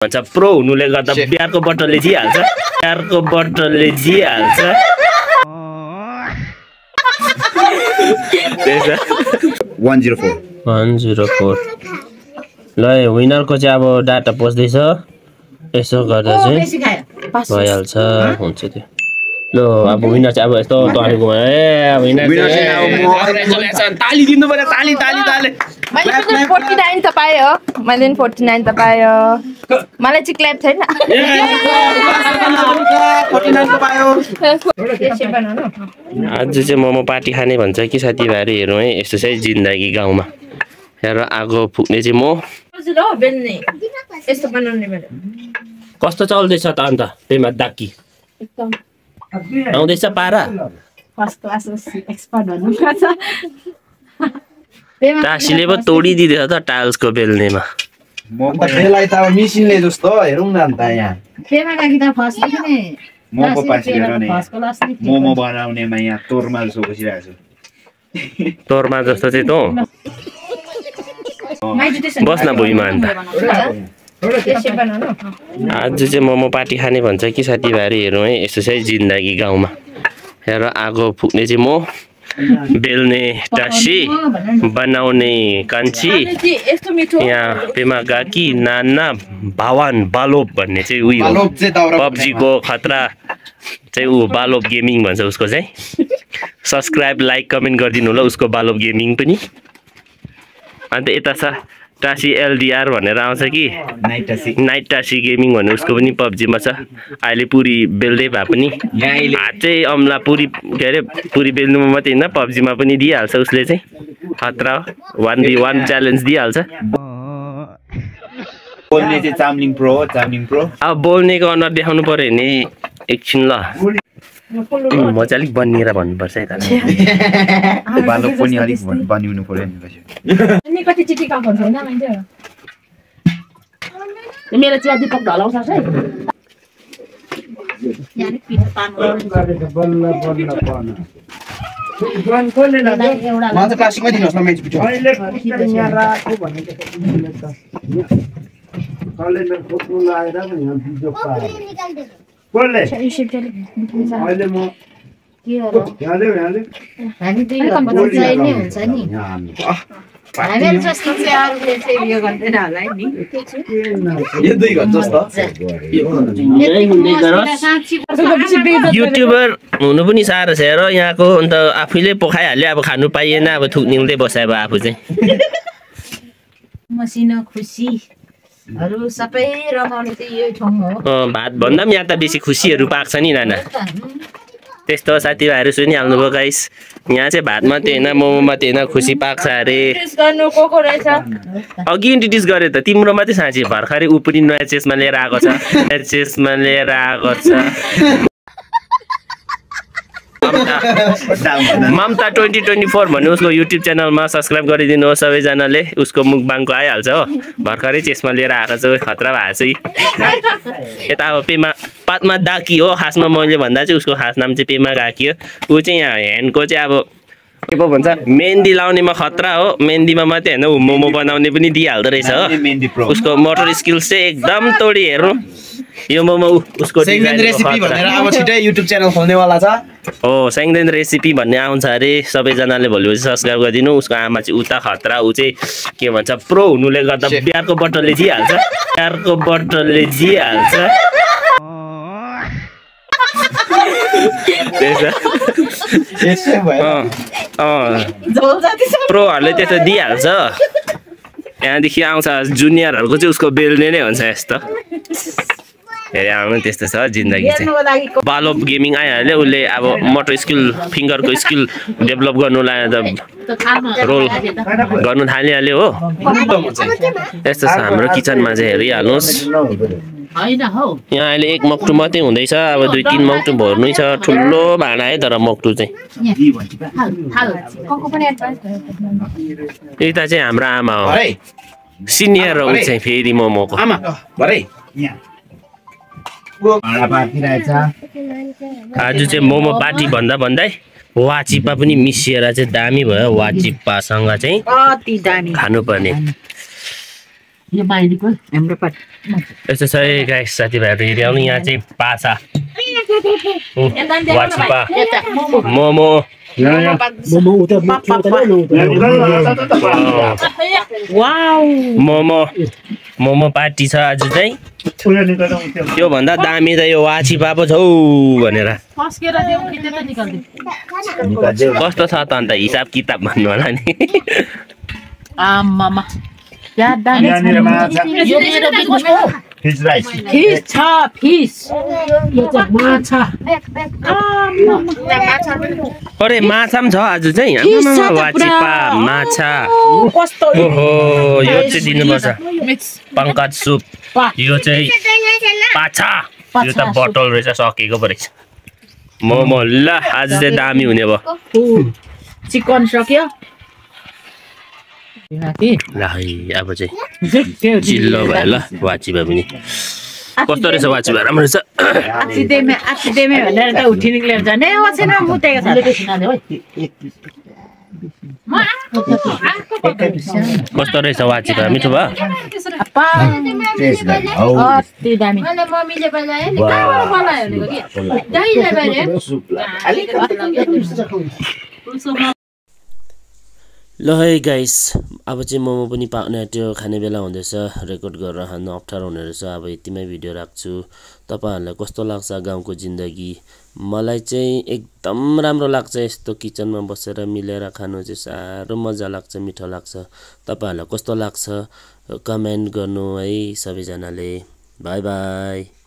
भन्छ प्रो हुनुले गर्दा बिहारको बटलले जिहाल्छ 104 ल विनरको चाहिँ अब डाटा पस्दैछ यसो गर्दा चाहिँ भइहाल्छ हुन्छ त्यो ल अब विनर चाहिँ अब यस्तो तपाईँको विनर चाहिँ ताली दिनु पर्यो ताली ताली ताली मैले 49 त पाएँ हो मैले 49 त पाएँ मलाई चाहिँ क्ल्याप छैन 49 त पायो आज चाहिँ मोमो पार्टी खाने भन्छ कि साथीभाइहरू हेरौँ है यस्तो चाहिँ जिन्दगी गाउँमा हेर आगो फुक्ने चाहिँ म कस्तो चल्दैछ त अन्त त्यहीमा दाकी आउँदैछ पारा टासीले पो तोडिदिँदैछ त टाइल्सको बेल्नेमा बेलाई त अब मिसिनले जस्तो हेरौँ न अन्त यहाँ मोमो पासिएर नि मोमो बनाउनेमा यहाँ तोरमा जस्तो बसिरहेको छु तोरमा जस्तो चाहिँ त बस्न भुइँमा अन्त आज चाहिँ मोमो पार्टी खाने भन्छ कि साथीभाइहरू हेरौँ है यस्तो चाहिँ जिन्दगी गाउँमा हेर आगो फुक्ने चाहिँ म बेल्ने टासी बनाउने कान्छी यहाँ पेमा गाकी नाना भावान बालोप भन्ने चाहिँ उयो पब्जीको खतरा चाहिँ ऊ बालोप गेमिङ भन्छ उसको चाहिँ सब्सक्राइब लाइक कमेन्ट गरिदिनु होला उसको बालोप गेमिङ पनि अन्त यता छ टासी एलडीआर भनेर आउँछ कि नाइट टासी गेमिङ भन्ने उसको पनि पब्जीमा छ अहिले पुरी बेल्दै भए पनि हात चाहिँ अम्ला पुरी के अरे पुरी बेल्नुमा मात्रै होइन पब्जीमा पनि दिइहाल्छ उसले चाहिँ खतरा 1v1 च्यालेन्ज दिइहाल्छ बोल्ने चाहिँ चाम्लिङ प्रो अब बोल्नेको अनुहार देखाउनु पर्यो नि एकछिन ल म चाहिँ अलिक बनिएर भन्नुपर्छ है त बालो पनि अलिक बनिउनु पर्यो नि कति चिठी काफर छैन मेरो चिया दिपक ढलाउँछ है बोल्ले अहिले म यहाँले हामी दुई घण्टा नै हुन्छ नि हामीहरु जस्तो चाहिँ अरूले चाहिँ यो गर्दैन होला नि यो 2 घण्टा जस्तो युट्युबर हुनु पनि साह्रो छ हेर यहाँको अन्त आफैले पोखाइहाल्यो अब खानु पाइएन अब थुक्निउँदै बसायो अब आफू चाहिँ मसिनो खुसी हरु सबै रमाउने चाहिँ यो ठाउँ हो भात भन्दा पनि यहाँ त बेसी खुसीहरू पाक्छ नि नाना त्यस्तो साथीभाइहरू सुनिहाल्नुभयो गाइस यहाँ चाहिँ भात मात्रै होइन मोमो मात्रै होइन खुसी पाक्छ अरे अघि इन्ट्रोड्युस गरे त तिम्रो मात्रै साँच्ची भर्खरै ऊ पनि नयाँ चेसमा लिएर आएको छ ममता 2024 भन्ने उसको युट्युब च्यानलमा सब्सक्राइब गरिदिनु होस् सबैजनाले उसको मुखबाङको आइहाल्छ हो भर्खरै चेसमा लिएर आएको छ खतरा भएको छ यता अब पेमा पातमा दाकी हो खासमा मैले भन्दा चाहिँ उसको खास नाम चाहिँ पेमा गाकी हो ऊ चाहिँ यहाँ ह्यान्डको चाहिँ अब के पो भन्छ मेहन्दी लाउनेमा खतरा हो मेहन्दीमा मात्रै होइन ऊ मोमो बनाउने पनि दिइहाल्दो रहेछ हो उसको मोटर स्किल्स चाहिँ एकदम तोडी हेर्नु यो मोमो उसको रेसिपी भनेर अब छिटै युट्युब च्यानल खोल्नेवाला छ हो स्याङदेन रेसिपी भन्ने आउँछ अरे सबैजनाले भोलिपछि सब्सक्राइब गरिदिनु उसको आमा चाहिँ उता खतरा ऊ चाहिँ के भन्छ प्रो हुनुले गर्दा बिहारको बटलले जिहाल्छ प्रोहरूले त्यस्तो दिइहाल्छ त्यहाँदेखि आउँछ जुनियरहरूको चाहिँ उसको बेल्ने नै हुन्छ यस्तो हेरे आउनु त्यस्तो छ जिन्दगी चाहिँ बालोप गेमिङ आइहाल्यो उसले अब मोटर स्किल फिङ्गरको स्किल डेभलप गर्नुलाई त रोल गर्नु थालिहाल्यो हो यस्तो छ हाम्रो किचनमा चाहिँ हेरिहाल्नुहोस् यहाँ अहिले 1 मक्टु मात्रै हुँदैछ अब 2-3 मक्टु भर्नु छ ठुलो भाँडा है तर मक्टु चाहिँ यता चाहिँ हाम्रो आमा हो सिनियर हो चाहिँ फेरि मोमोको आज चाहिँ मोमो पार्टी भन्दा भन्दै वाचिप्पा पनि मिसिएर चाहिँ दामी भयो वाचिप्पासँग चाहिँ खानुपर्ने यो माइलीको हाम्रो पाट यस्तो छ है गाइस साथीभाइहरू हेरि आउनु यहाँ चाहिँ पाछा वाचिपा मोमो मोमो मोमो पार्टी छ आज चाहिँ त्योभन्दा दामी त यो वाचिपा पो छ हौ भनेर कस्तो छ त अन्त हिसाब किताब भन्नु होला नि आमामा क्या दामी यो मेरो बिजनेस हो फिस राइस फिस छ फिस यो चाहिँ माछा अरे माछा पनि छ आज चाहिँ आमामा वाचिपा माछा कस्तो ओहो यो चाहिँ दिनुपर्छ पङ्कज सुप यो चाहिँ पाछा यो त बटल रहेछ सकेको पो रहेछ मोमो ल आज चाहिँ दामी हुने भयो चिकन सक्यो ल है अब चाहिँ चिल्लो भयो ल वाचिपा पनि कस्तो रहेछ वाचिपा राम्रो रहेछ आछिदेमे भनेर त उठि निक्लेर जाने ओछिन मुतेको छ कस्तो रहेछ वाचिपा मिठो भयो अति दामी मम्मीले बनायो नि कहाँबाट बनायो भनेको कि दहीले बनायो ल है गाइस अब चाहिँ मोमो पनि पाक्ने आँट्यो खाने बेला हुँदैछ रेकर्ड गरेर खानु अप्ठ्यारो हुने रहेछ अब यतिमै भिडियो राख्छु तपाईहरुलाई कस्तो लाग्छ गाउँको जिन्दगी मलाई चाहिँ एकदम राम्रो लाग्छ यस्तो किचनमा बसेर मिलेर खानु चाहिँ साह्रो मजा लाग्छ मिठो लाग्छ तपाईहरुलाई कस्तो लाग्छ कमेन्ट गर्नु है सबैजनाले बाइ बाइ